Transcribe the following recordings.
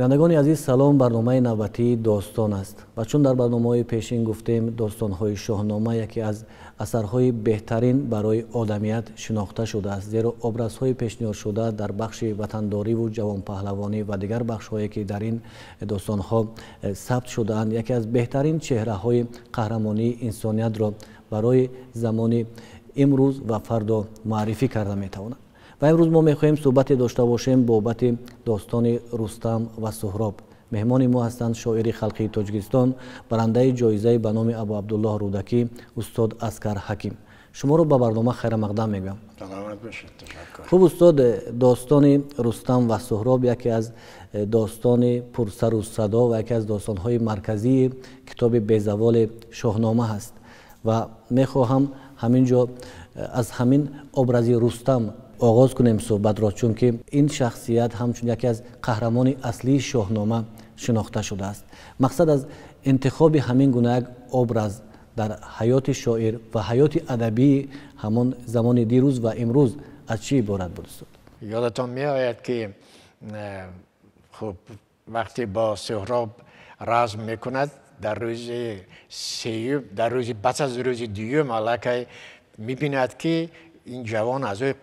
Бинандагони азиз, салом. Барномаи навбатии достон аст ва чун дар барномаҳои пешин гуфтем, достонҳои Шоҳнома яке аз асарҳои беҳтарин барои одамият шинохта шудааст, зеро образҳои пешниҳодшуда дар бахши ватандориву ҷавонпаҳлавонӣ ва дигар бахшҳое ки дар ин достонҳо сабт шудаанд, яке аз беҳтарин чеҳраҳои қаҳрамонии инсониятро барои замони имрӯз ва фардо муаррифӣ карда метавонанд. Ва имрӯз мо мехоҳем суҳбате дошта бошем бобати достони Рустам ва Суҳроб. Меҳмони мо ҳастанд шоири халқии Тоҷикистон, барандаи ҷоизаи ба номи Абу Абдуллоҳ Рӯдакӣ, устод Аскар Ҳаким. Шуморо ба барнома хайрамақдам мегӯям. Хуб, устод, достони Рустам ва Суҳроб яке аз достони пурсару садо ва яке аз достонҳои марказии китоби безаволи Шоҳнома ҳаст ва мехоҳам ҳамин ҷо аз ҳамин образи Рустам оғоз кунем суҳбатро, чунки ин шахсият ҳамчун яке аз қаҳрамони аслии Шоҳнома шинохта шудааст. Мақсад аз интихоби ҳамин гуна як образ дар ҳаёти шоир ва ҳаёти адабии ҳамон замони дирӯз ва имрӯз аз чӣ иборат буд, устод? Ёдатон меояд, ки хуб, вақте бо Суҳроб разм мекунад, дар рӯзи сеюм, дар рӯзи пас аз рӯзи дуюм аллакай мебинад, ки ин ҷавон аз ӯ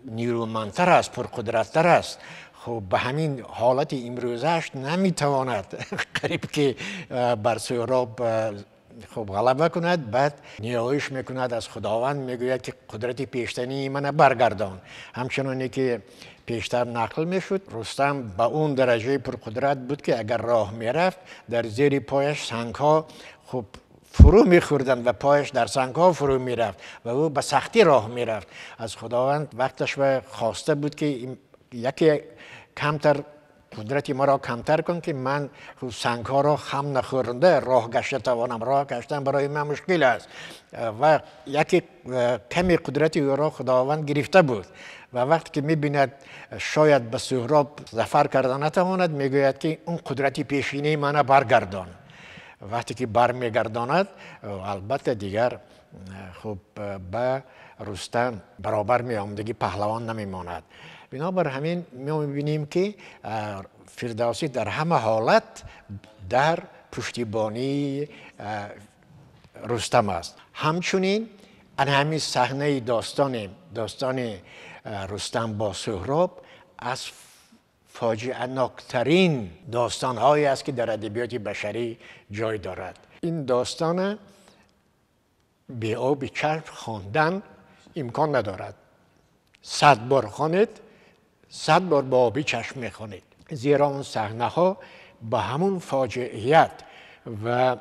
нерӯмандтар аст, пурқудраттар аст. Хуб, ба ҳамин ҳолати имрӯзааш наметавонад қариб ки бар Суҳроб хуб ғалаба кунад. Баъд ниёиш мекунад аз Худованд, мегӯяд, ки қудрати пештании мана баргардон. Ҳамчуноне ки пештар нақл мешуд, Рустам ба он дараҷаи пурқудрат буд, ки агар роҳ мерафт, дар зери пояш сангҳо хуб фурӯ мехӯрданд ва пояш дар сангҳо фурӯ мерафт ва ӯ ба сахтӣ роҳ мерафт. Аз Худованд вақташ хоста буд, ки яке камтар қудрати маро камтар кун, ки ман сангҳоро хам нахӯрда роҳ гашта тавонам. Роҳ гаштан барои ман мушкил аст. Ва яке ками қудрати ӯро Худованд гирифта буд ва вақте ки мебинад, шояд ба Суҳроб зафар карда натавонад, мегӯяд, ки он қудрати пешинаи мана баргардон. Вақте ки бармегардонад, албатта, дигар хуб ба Рустам баробар меомадагӣ паҳлавон намемонад. Бинобар ҳамин мо мебинем, ки Фирдавсӣ дар ҳама ҳолат дар пуштибонии Рустам аст. Ҳамчунин ана ҳамин саҳнаи достони Рустам бо Суҳроб аз фоҷианоктарин достонҳое аст, ки дар адабиёти башарӣ ҷой дорад. Ин достона беоби чашм хондан имкон надорад. 100 бор хонед, 100 бор бо оби чашм мехонед, зеро он саҳнаҳо ба ҳамун фоҷиият ва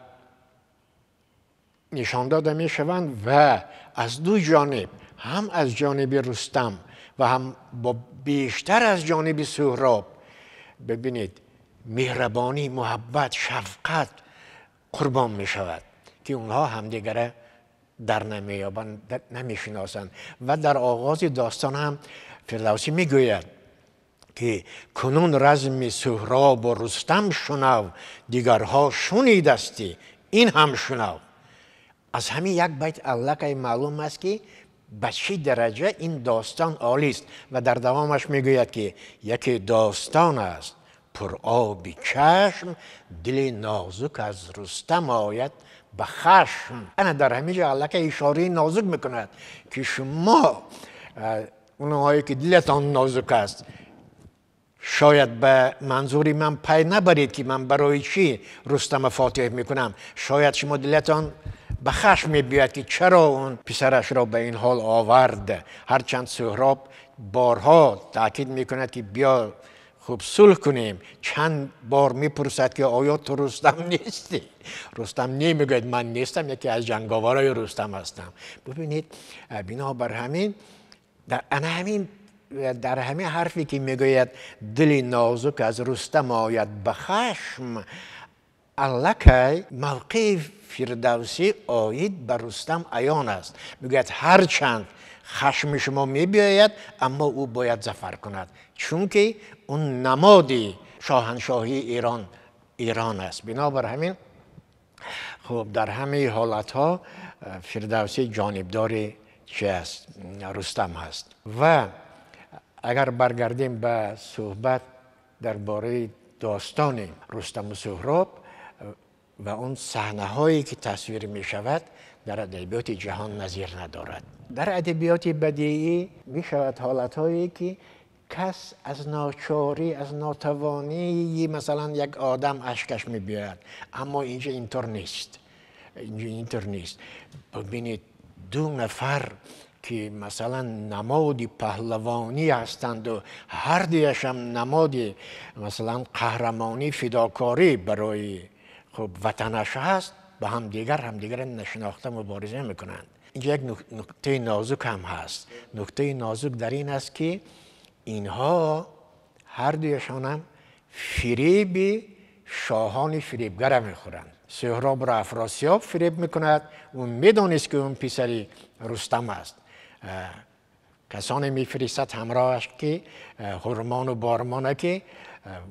нишон дода мешаванд ва аз ду ҷониб, ҳам аз ҷониби Рустам ва ҳам бо бештар аз ҷониби Суҳроб, бибинед, меҳрабонӣ, муҳаббат, шафқат қурбон мешавад, ки онҳо ҳамдигара дар намеёбанд, намешиносанд. Ва дар оғози достон ҳам Фирдавсӣ мегӯяд, ки кунун разми Суҳробу Рустам шунав, дигарҳо шунидастӣ, ин ҳам шунав. Аз ҳамин як байт аллакай маълум аст, ки ба чӣ дараҷа ин достон олист. Ва дар давомаш мегӯяд, ки яке достон аст пуроби чашм, дили нозук аз Рустам ояд ба хашм. Ана дар ҳамин ҷо аллакай ишораи нозук мекунад, ки шумо, онҳое ки дилатон нозук аст, шояд ба манзури ман пай набаред, ки ман барои чӣ Рустама фотиҳ мекунам. Шояд шумо дилатон ба хашм мебиёяд, ки чаро он писарашро ба ин ҳол овард. Ҳарчанд Суҳроб борҳо таъкид мекунад, ки биё, хуб, сулҳ кунем. Чанд бор мепурсад, ки оё ту Рустам нестӣ? Рустам намегӯяд, ман нестам, яке аз ҷанговарои Рустам ҳастам. Бибинед, бинобар ҳамин дар ана ҳамин, дар ҳамин ҳарфе ки мегӯяд, дили нозук аз Рустам ояд ба хашм, аллакай мавқеи Фирдавсӣ оид ба Рустам аён аст. Мегӯяд, ҳарчанд хашми шумо мебиёяд, аммо ӯ бояд зафар кунад, чунки он намоди шоҳаншоҳии Эрон аст. Бинобар ҳамин, хуб, дар ҳамаи ҳолатҳо Фирдавсӣ ҷонибдори чи аст? Рустам ҳаст. Ва агар баргардем ба суҳбат дар бораи достони Рустам ва Суҳроб ва он саҳнаҳое ки тасвир мешавад дар адабиёти ҷаҳон назир надорад. Дар адабиёти бадеӣ мешавад ҳолатҳое ки кас аз ночорӣ, аз нотавонӣ масалан як одам ашкаш мебиёяд, аммо инҷа интур нест. Инҷа интур нест. Бибинед, ду нафар ки масалан намоди паҳлавонӣ ҳастанду ҳар дуяшам намоди масалан қаҳрамонӣ, фидокорӣ барои хуб ватанаш ҳаст, ба ҳамдигар нашинохта мубориза мекунанд. Инҷа як нуктаи нозук ҳам ҳаст. Нуктаи нозук дар ин аст ки инҳо ҳар дуяшонам фиреби шоҳони фиребгара мехӯранд. Суҳробро Афросиёб фиреб мекунад. Ӯ медонист ки он писари Рустам аст. Касоне мефиристад ҳамроҳаш ки Ҳурмону Бормона, ки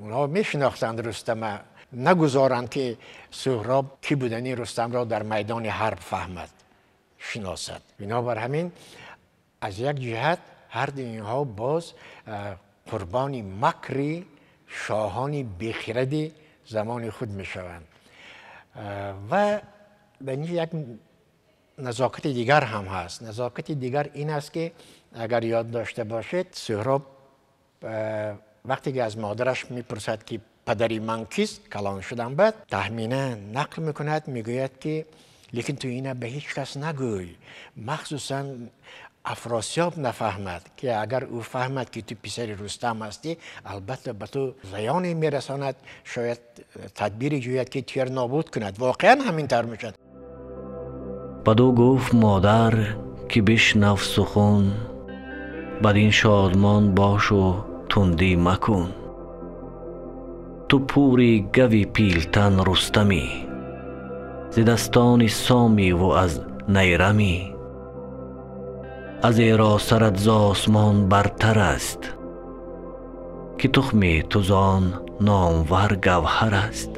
онҳо мешинохтанд Рустама, нагузоранд ки Суҳроб кӣ будани Рустамро дар майдони ҳарб фаҳмад, шиносад. Бинобар ҳамин аз як ҷиҳат ҳар дуи инҳо боз қурбони макри шоҳони бехиради замони худ мешаванд. Ва дар инҷо як назокати дигар ҳам ҳаст. Назокати дигар ин аст ки агар ёд дошта бошед, Суҳроб вақте ки аз модараш мепурсад ки падари ман кист, калон шудам баъд, Таҳмина нақл мекунад, мегӯяд ки лекин ту ина ба ҳеҷ кас нагӯй, махсусан Афросиёб нафаҳмад, ки агар ӯ фаҳмад ки ту писари Рустам ҳастӣ, албатта ба ту зиёне мерасонад, шояд тадбире ҷӯяд ки туяро нобуд кунад. Воқеан ҳамин тавр мешавад. Баду гуфт модар ки бишнав сухан, бадин шодмон бошу тундӣ макун. Ту пури гави пилтан Рустамӣ, зи дастони сомиву аз найрамӣ. Аз эро сарат з осмон бартар аст, ки тухми ту зон номвар гавҳар аст.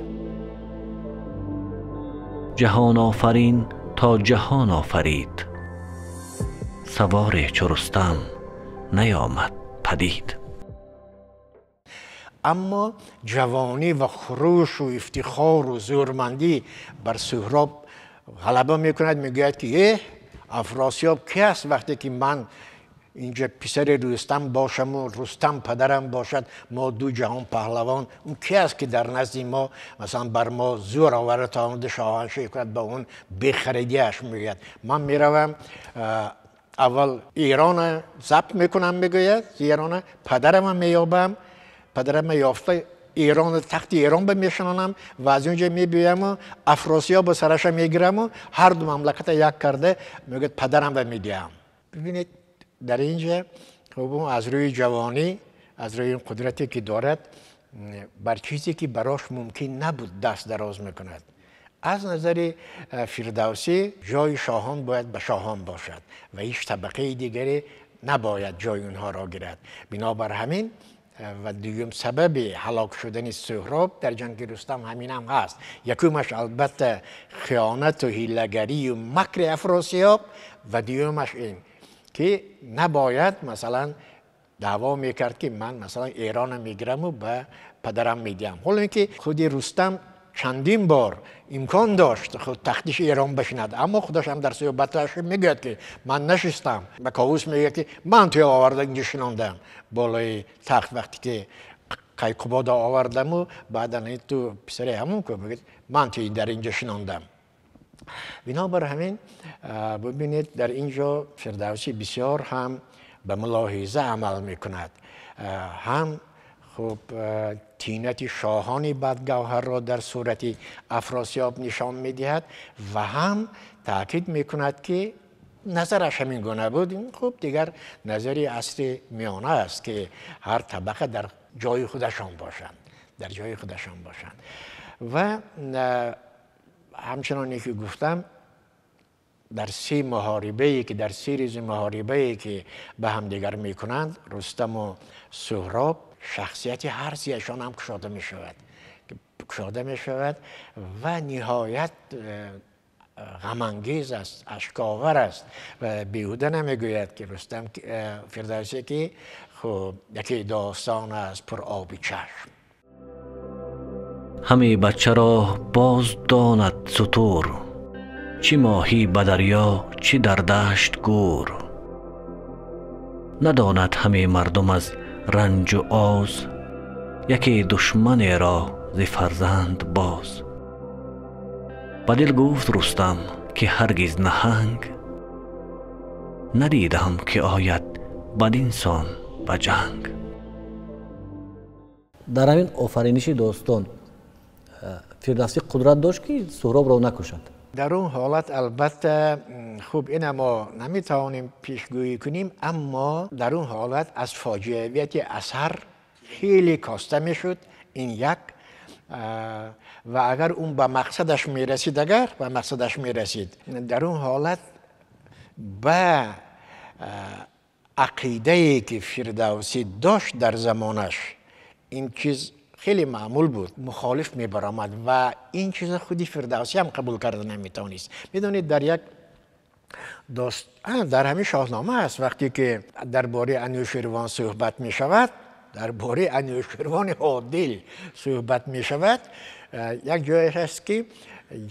Ҷаҳон офарин то ҷаҳон офарид, саворе чу Рустам наёмад падид. Аммо ҷавонӣ ва хурушу ифтихору зӯрмандӣ бар Суҳроб ғалаба мекунад. Мегӯяд ки Афросиёб ки аст вақте ки ман инҷа писари Рустам бошаму Рустам падарам бошад, мо ду ҷаҳон паҳлавон, он ки аст ки дар назди мо масалан бар мо зӯр оварда тавонида шоҳаншоҳӣ кунад? Ба он бехирадиаш мегӯяд ман меравам аввал Эрона забт мекунам, мегӯяд Эрона падарама меёбам, падарама ёфта Эрон, тахти Эрон ба мешинонам ва аз онҷо мебиёяму Афросиёб сараша мегираму ҳар ду мамлаката як карда, мегӯяд, падарам ба медиҳам. Бибинед, дар инҷа хуб аз рӯи ҷавонӣ, аз рӯи қудрате ки дорад, бар чизе ки барош мумкин набуд даст дароз мекунад. Аз назари Фирдавсӣ ҷои шоҳон бояд ба шоҳон бошад ва ҳеҷ табақаи дигаре набояд ҷои онҳоро гирад. Бинобар ҳамин ва дуюм сабаби ҳалок шудани Суҳроб дар ҷанги Рустам ҳамин ҳам ҳаст. Якумаш албатта хиёнату ҳилагарию макри Афросиёб ва дуюмаш ин ки набояд масалан даъво мекард ки ман масалан Эрона мегираму ба падарам медиҳам. Ҳоло ин ки худи Рустам чандин бор имкон дошт худ тахтиши Эрон бишинад, аммо худаш ҳам дар суҳбаташ мегӯяд ки ман нашистам. Ба Ковус мегӯяд ки ман туя оварда инҷо шинондам болои тахт, вақте ки Қайқубода овардаму баъдан ту писари ҳамон ку, мегӯяд ман туи дар инҷо шинондам. Бинобар ҳамин бибинед, дар инҷо Фирдавсӣ бисёр ҳам ба мулоҳиза амал мекунад, ҳам хуб тинати шоҳони бадгавҳарро дар сурати Афросиёб нишон медиҳад ва ҳам таъкид мекунад ки назараш ҳамин гуна буд. Хуб дигар назари асри миёна аст ки ҳар табақа дар ҷои худашон бошанд, дар ҷои худашон бошанд. Ва ҳамчуноне ки гуфтам, дар се муҳорибае ки дар се рӯзи муҳорибае ки ба ҳамдигар мекунанд Рустаму Суҳроб, шахсияти ҳар сеяшон ҳам кушода мешавад, кушода мешавад ва ниҳоят ғамангез аст, ашковар аст. Ва беҳуда намегӯяд ки Рустам Фирдавсӣ ки хуб яке достон аст пур оби чашм. Ҳаме бачаро боз донад сутур, чӣ моҳӣ ба дарё, чӣ дар дашт гӯр. Надонад ҳаме мардум аз ранҷу оз, яке душманеро зи фарзанд боз. Ба дил гуфт Рустам ки ҳаргиз наҳанг, надидам ки ояд бадин сон ба ҷанг. Дар ҳамин офариниши достон Фирдавсӣ қудрат дошт ки Суҳробро накушад. Дар он ҳолат албатта хуб ина мо наметавонем пешгӯӣ кунем, аммо дар он ҳолат аз фоҷиавияти асар хеле коста мешуд. Ин як, ва агар он ба мақсадаш мерасид, агар ба мақсадаш мерасид, дар он ҳолат ба ақидае ки Фирдавсӣ дошт дар замонаш, ин чиз хеле маъмул буд, мухолиф мебаромад ва ин чиза худи Фирдавсӣ ҳам қабул карда наметавонист. Медонед, дар як дост дар ҳамин Шоҳнома аст, вақте ки дар бораи Анӯшервон суҳбат мешавад, дар бораи Анӯшервони одил суҳбат мешавад, як ҷое ҳаст ки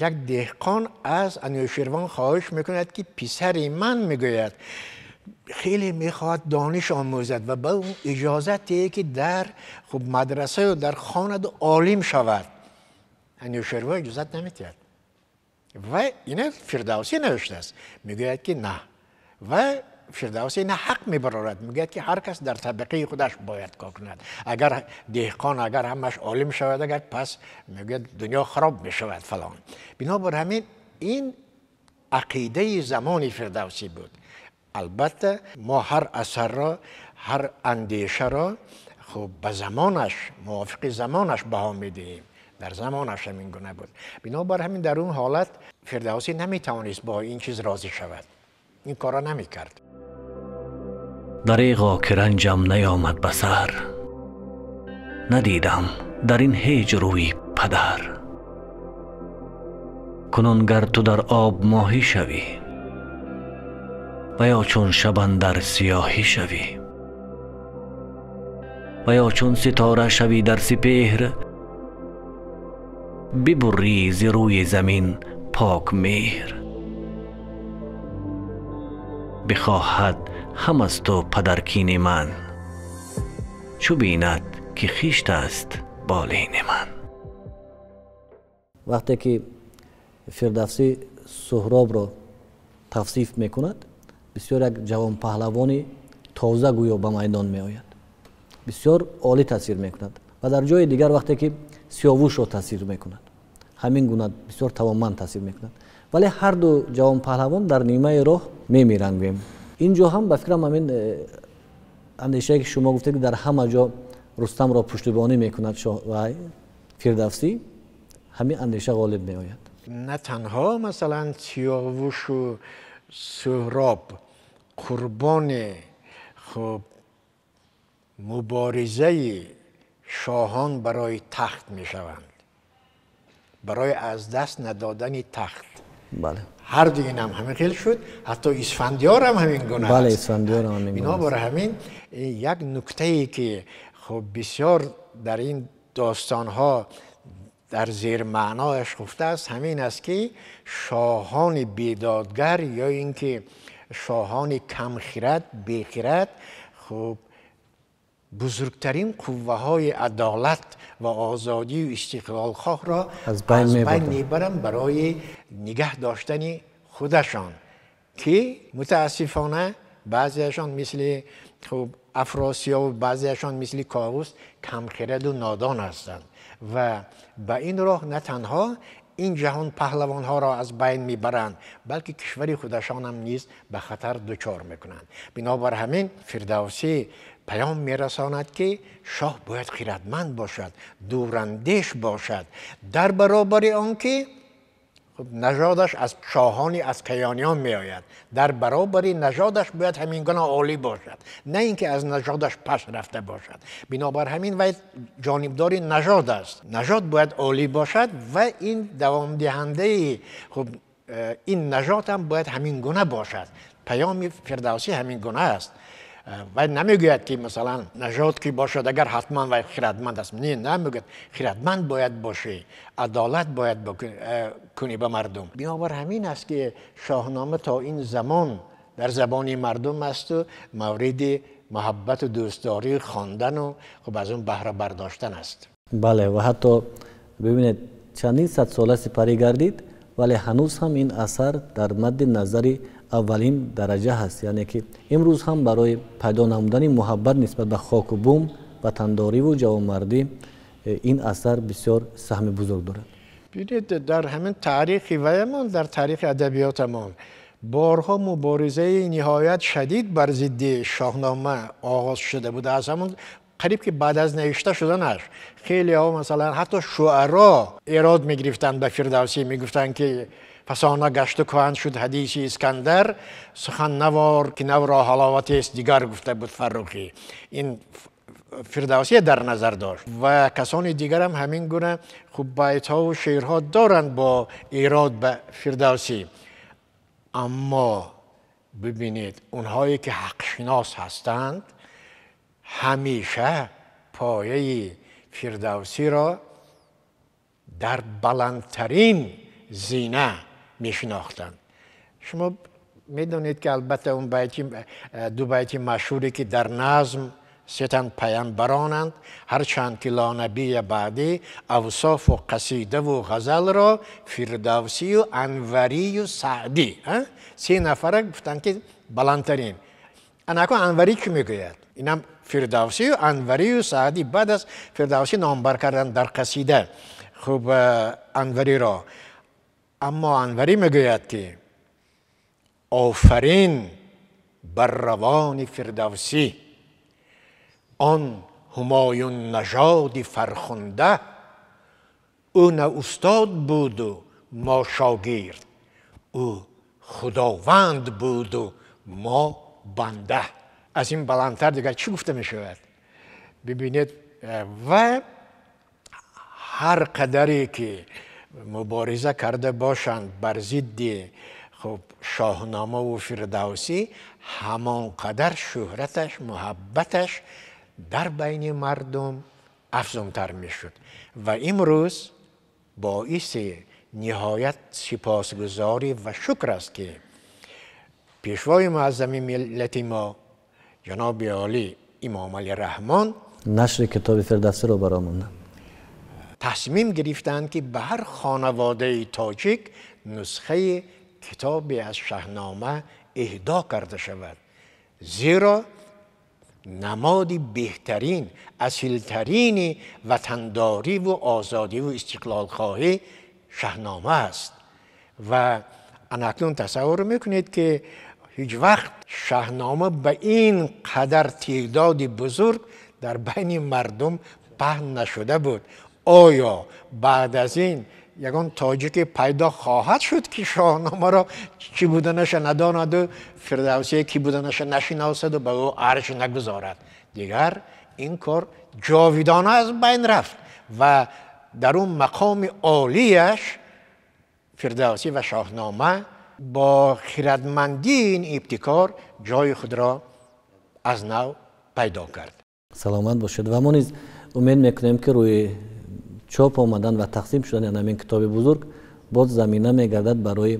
як деҳқон аз Анӯшервон хоҳиш мекунад ки писари ман, мегӯяд, хеле мехоҳад дониш омӯзад ва ба ӯ иҷозат диҳед ки дар хуб мадрасаю дар хонаду олим шавад. Анӯшервон иҷозат намедиҳад ва ина Фирдавсӣ навиштааст, мегӯяд ки на. Ва Фирдавсӣ ина ҳақ мебарорад, мегӯяд ки ҳар кас дар табақаи худаш бояд кор кунад. Агар деҳқон агар ҳамаш олим шавад, агар пас мегӯяд дунё хароб мешавад фалон. Бинобар ҳамин ин ақидаи замони Фирдавсӣ буд. Албатта мо ҳар асарро, ҳар андешаро хуб ба замонаш, мувофиқи замонаш баҳо медиҳем. Дар замонаш ҳамин гуна буд. Бинобар ҳамин дар он ҳолат Фирдавсӣ наметавонист бо ин чиз розӣ шавад, ин корро намекард. Дареғо ки ранҷам наёмад ба сар, надидам дар ин ҳеҷ рӯи падар. Кунун гар ту дар об моҳӣ шавӣ, ва ё чун шабандар сиёҳӣ шавӣ, ва ё чун ситора шавӣ дар сипеҳр, бибурӣ зи рӯи замин пок меҳр. Бихоҳад ҳам аз ту падаркини ман, чу бинад ки хишт аст болини ман. Вақте ки Фирдавсӣ Суҳробро тавсиф мекунад, бисёр як ҷавонпаҳлавони тоза гӯё ба майдон меояд, бисёр олӣ тасвир мекунад. Ва дар ҷои дигар вақте ки Сиёвушро тасвир мекунад, ҳамин гуна бисёр тавонманд тасвир мекунад. Вале ҳарду ҷавонпаҳлавон дар нимаи роҳ мемиранд. Гӯем ин ҷо ҳам ба фикрам ҳамин андешае ки шумо гуфтед, ки дар ҳама ҷо Рустамро пуштибонӣ мекунад Фирдавсӣ, ҳамин андеша ғолиб меояд. На танҳо масалан Сиёвушу Суҳроб қурбони хуб муборизаи шоҳон барои тахт мешаванд, барои аз даст надодани тахт. Бале. Ҳар ду инам ҳамин хел шуд, ҳатто Исфандиёр ҳам ҳамин гуна аст. Бале, аст. Исфандиёр ҳам ҳамин гуна аст. Бинобар ҳамин як нуктае ки хуб бисёр дар ин достонҳо дар зермаънояш хуфта аст, ҳамин аст ки шоҳони бедодгар ё ин ки шоҳони камхирад, бехирад, хуб бузургтарин қувваҳои адолат ва озодию истиқлолхоҳро аз байн аз байн мебаранд. мебаранд барои нигаҳ доштани худашон, ки мутаассифона баъзеашон мисли хуб Афросиёб, баъзеашон мисли Ковус камхираду нодон ҳастанд ва ба ин роҳ на танҳо ин ҷаҳон паҳлавонҳоро аз байн мебаранд, балки кишвари худашонам низ ба хатар дучор мекунанд. Бинобар ҳамин Фирдавсӣ паём мерасонад ки шоҳ бояд хирадманд бошад, дурандеш бошад, дар баробари он ки хуб нажодаш аз шоҳони аз каёниён меояд, дар баробари нажодаш бояд ҳамин гуна олӣ бошад, на ин ки аз нажодаш пас рафта бошад. Бинобар ҳамин вай ҷонибдори нажод аст, нажод бояд олӣ бошад ва ин давомдиҳандаи хуб ин нажод ҳам бояд ҳамин гуна бошад. Паёми Фирдавсӣ ҳамин гуна аст. Вай намегӯяд, ки масалан нажод ки бошад, агар ҳатман вай хирадманд аст. Не, намегӯяд. Хирадманд бояд бошӣ, адолат бояд кунӣ ба мардум. Бинобар ҳамин аст, ки Шоҳнома то ин замон дар забони мардум аст ва мавриди муҳаббат ва дӯстдорӣ, хондан ва хуб аз он баҳра бардоштан аст. Бале, ва ҳатто бибинед, чандин сад сола сипарӣ гардид, вале ҳанӯз ҳам ин асар дар мадди назари аввалин дараҷа ҳаст, яъне ки имрӯз ҳам барои пайдо намудани муҳаббат нисбат ба хоку бум, ватандориву ҷавонмардӣ ин асар бисёр саҳми бузург дорад. Бинед, дар ҳамин таърихи ваямон, дар таърихи адабиётамон борҳо муборизаи ниҳоят шадид бар зидди Шоҳнома оғоз шуда буда. Аз ҳамон қариб ки баъд аз навишта шуданаш хелеҳо, масалан ҳатто шуаро, эрод мегирифтанд ба Фирдавсӣ, мегуфтанд, ки фасона гашту куҳан шуд ҳадиси Искандар, сухан навор ки навро ҳаловатест дигар, гуфта буд Фаррухӣ. Ин Фирдавсия дар назар дошт ва касони дигарам ҳамин гуна хуб байтҳову шеърҳо доранд бо эрод ба Фирдавсӣ. Аммо бибинед, онҳое ки ҳақшинос ҳастанд, ҳамеша пояи Фирдавсиро дар баландтарин зина мешинохтанд. Шумо медонед, ки албатта он байти, ду байти машҳуре, ки дар назм сетан паянбаронанд, ҳарчанд ки ло набия баъдӣ, авсофу қасидаву ғазалро Фирдавсию Анварию Саъдӣ, се нафара гуфтанд, ки баландтарин. Анако Анварӣ чӣ мегӯяд? Инам Фирдавсию Анварию Саъдӣ баъд аз Фирдавсӣ номбар карданд дар қасида хуб Анвариро. Аммо Анварӣ мегӯяд, ки офарин бар равони Фирдавсӣ, он ҳумоюн нажоди фархунда, ӯ на устод буду мо шогирд, ӯ худованд буду мо банда. Аз ин баландтар дигар чӣ гуфта мешавад? Бибинед, ва ҳар қадаре ки мубориза карда бошанд бар зидди хуб Шоҳномаву Фирдавсӣ, ҳамон қадар шӯҳраташ, муҳаббаташ дар байни мардум афзунтар мешуд. Ва имрӯз боиси ниҳоят сипосгузорӣ ва шукр аст, ки пешвои муаззами миллати мо, ҷаноби олӣ Имомалӣ Раҳмон, нашри китоби Фирдавсиро баромонданд, тасмим гирифтанд, ки ба ҳар хонаводаи тоҷик нусхаи китобе аз Шаҳнома иҳдо карда шавад, зеро намоди беҳтарин, асилтарини ватандориву озодиву истиқлолхоҳӣ Шаҳнома аст. Ва анакнун тасаввур мекунед, ки ҳеҷ вақт Шаҳнома ба ин қадар теъдоди бузург дар байни мардум паҳн нашуда буд. Оё баъд аз ин ягон тоҷике пайдо хоҳад шуд, ки Шоҳномаро чӣ буданаша надонаду Фирдавсие кӣ буданаша нашиносаду ба ӯ арҷ нагузорад? Дигар ин кор ҷовидона аз байн рафт ва дар он мақоми олияш Фирдавсӣ ва Шоҳнома бо хирадмандии ин ибтикор ҷои худро аз нав пайдо кард. Саломат бошед, ва мо низ умед мекунем, ки рӯи чоп омадан ва тақсим шудани ҳамин китоби бузург боз замина мегардад барои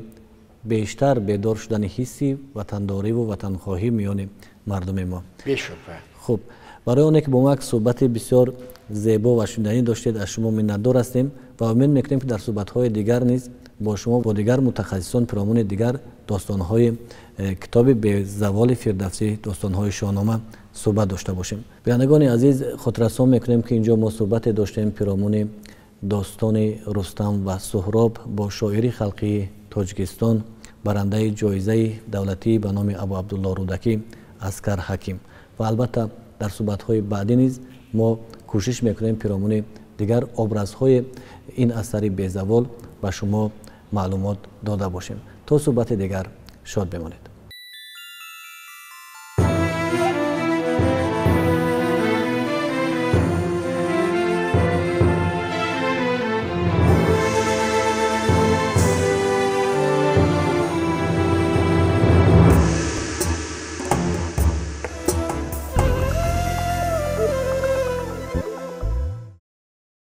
бештар бедор шудани ҳисси ватандориву ватанхоҳӣ миёни мардуми мо. Бешубҳа. Хуб, барои оне ки бо мо як суҳбати бисёр зебо ва шуниданӣ доштед, аз шумо миннатдор ҳастем ва умед мекунем, ки дар суҳбатҳои дигар низ бо шумо, бо дигар мутахассисон пиромуни дигар достонҳои китоби безаволи Фирдавсӣ, достонҳои Шоҳнома суҳбат дошта бошем. Бинандагони азиз, хотиррасон мекунем, ки инҷо мо суҳбате доштем пиромуни достони Рустам ва Суҳроб бо шоири халқии Тоҷикистон, барандаи ҷоизаи давлатӣ ба номи Абу Абдулло Рӯдакӣ Аскар Ҳаким. Ва албатта дар суҳбатҳои баъдӣ низ мо кӯшиш мекунем пиромуни дигар образҳои ин асари безавол ба шумо маълумот дода бошем. То суҳбати дигар шод бимонед.